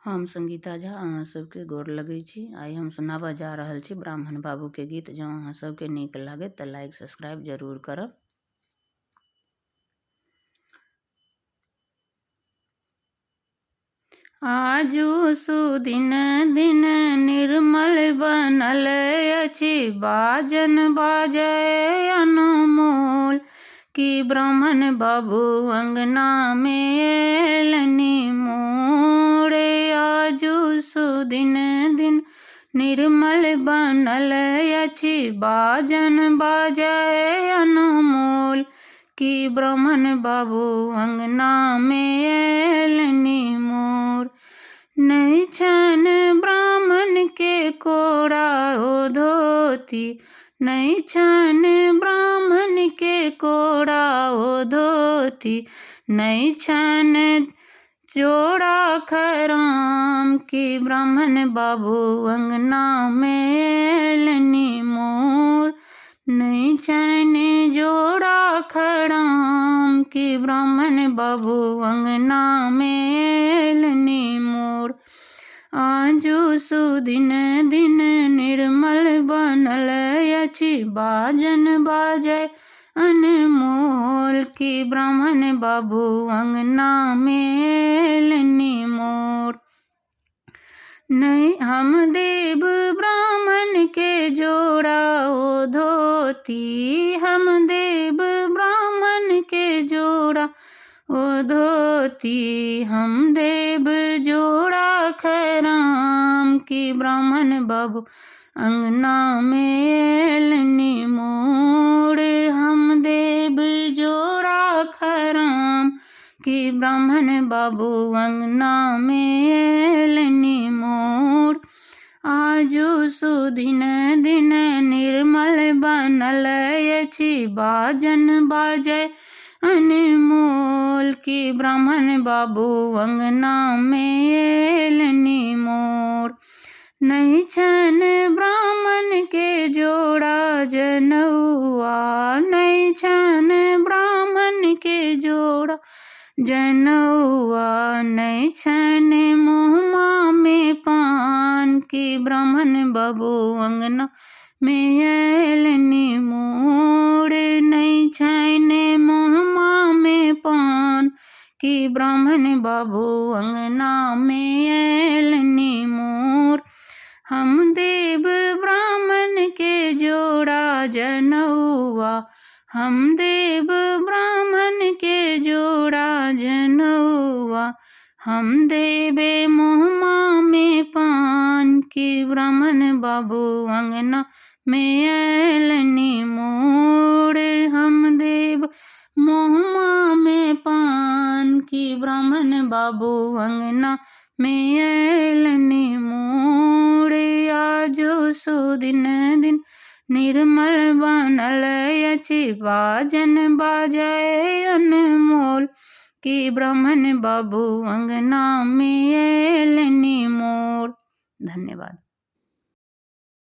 हम संगीता झा अहाँ सबके गोर लगै छी। आइ हम सुनाबऽ जा रहल छी ब्राह्मण बाबूके गीत। जँ अहाँ सबके नीक लागत तऽ लाइक सब्सक्राइब जरूर करब। आजू सुदिन दिन निर्मल बनल अछि, बाजन बाजय अनमोल। कि ब्राह्मण बाबू अंगना में एलनि मोर। आजू सुदिन दिन निर्मल बनल अछि, बाजन बाजय अनमोल। कि ब्राह्मण बाबू अंगना में एलनि मोर। नहि छनि ब्राह्मण के कोरा ओ धोती, नहि छनि ब्राह्मण के कोरा ओ धोती, नहि छनि जोड़ा खराम। कि ब्राह्मण बाबू अंगना में एलनि मोर। नहि छनि जोड़ा खराम। कि ब्राह्मण बाबू अंगना में एलनि मोर। आजू सुदिन दिन निर्मल बनल अछि, बाजन बाजय अनमोल। कि ब्राह्मण बाबू अंगना में एलनि मोर। नहीं हम देव ब्राह्मण के जोड़ा ओ धोती, हम देव ब्राह्मण के जोड़ा ओ धोती, हम देव जोड़ा खराम। कि ब्राह्मण बाबू अंगना में एलनि मोर। हम देव जोड़ा खराम। कि ब्राह्मण बाबू अंगना में एलनि मोर। आजू सुदिन दिन निर्मल बनल अछि, बाजन बाजय अनमोल। कि ब्राह्मण बाबू अंगना में एलनि मोर। नहि छनि ब्राह्मण के जोड़ा जनौआ, नहि छनि ब्राह्मण के जोड़ा जनौआ, नहि छनि मुँहमा में पान। कि ब्राह्मण बाबू अंगना में एलनि मोर। नहि छनि मुँहमा में पान। कि ब्राह्मण बाबू अंगना में एलनि मोर। हम देव ब्राह्मण के जोड़ा जनौआ, हम देव ब्राह्मण के जोड़ा जनौआ, हम देवे मुँहमा में पान। कि ब्राह्मण बाबू अंगना में एलनि मोर। हम देव मुँहमा में पान। कि ब्राह्मण बाबू अंगना में एलनि मोर। आजू सुदिन दिन निर्मल बनल अछि, बाजन बाजय अनमोल। कि ब्राह्मण बाबू अंगना में एलनि मोर। धन्यवाद।